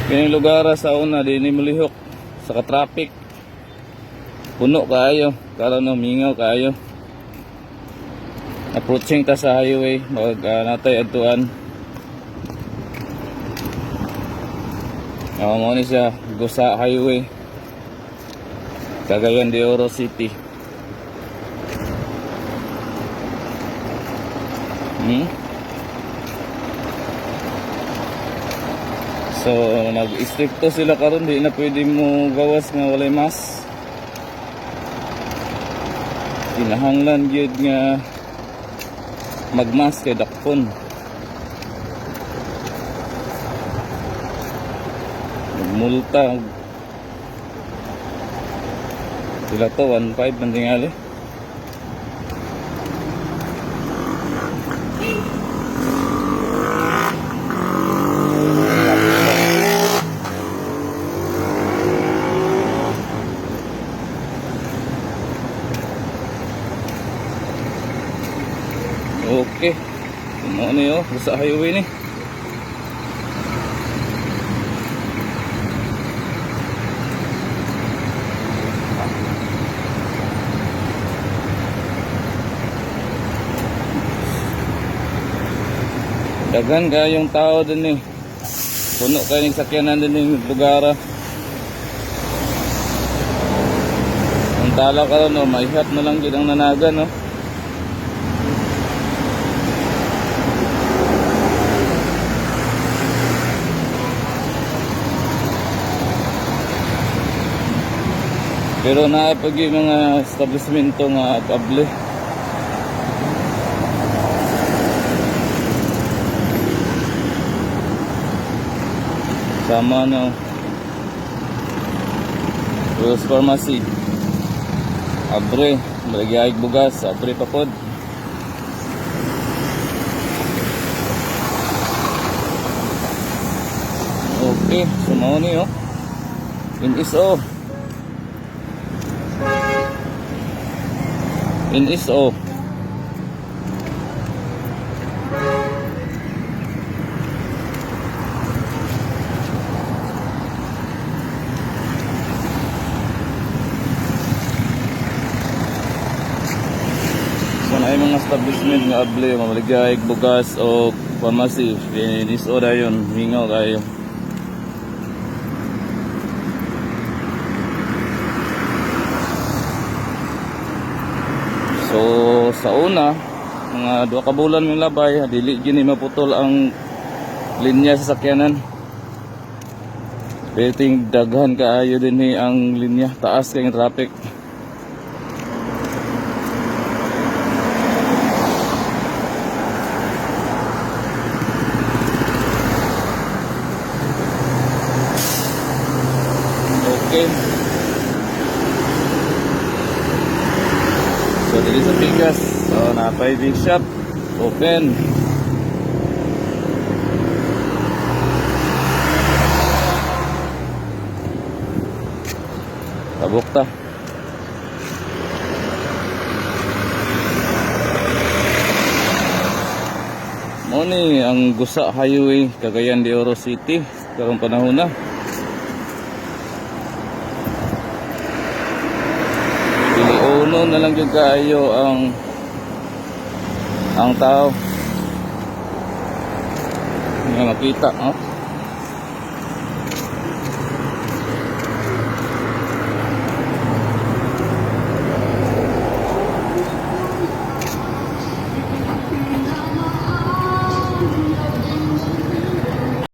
Kining lugar sa una di ni mulihok sa ka-traffic. Puno kaayo, karon no mingaw kaayo. Approaching ta sa highway, mag natay adtuan. Mao ni siya, Gusa Highway. Cagayan de Oro City. So, nag-stricto sila karon, di na pwede mo gawas nga walay mask. Kinahanglan gyud nga magmask kay dakpon. Multa sila to, 1.5 man tingali. Okay. Mao ni oh, sa highway ni. Daghan kayong tao din eh. Puno kayo ng sakyanan din yung lugar. Ang tala karon no, maihat na lang gid ang nanagan no. Pero naa pag yung mga establishmento nga kable. Sama no. Rose Pharmacy. Abre, malagay bugas, abre pa pod. Okay, so mao ni oh. NSO. NSO. So na mga establishment nga able mamaligay bugas o pharmacy NSO dayon mingaw kayo. So sa una mga 2 ka bulan ng labay dili gini maputol ang linya sa sakyanan. Beting daghan kaayo dinhi ang linya, taas kay traffic. Okay. So dili sa Pigas, so napay big shop open. Tabok ta. Mo ni ang Gusa Highway, Cagayan de Oro City karong panahon na. Piliuno na lang gyud kaayo ang tao nga makita, oh.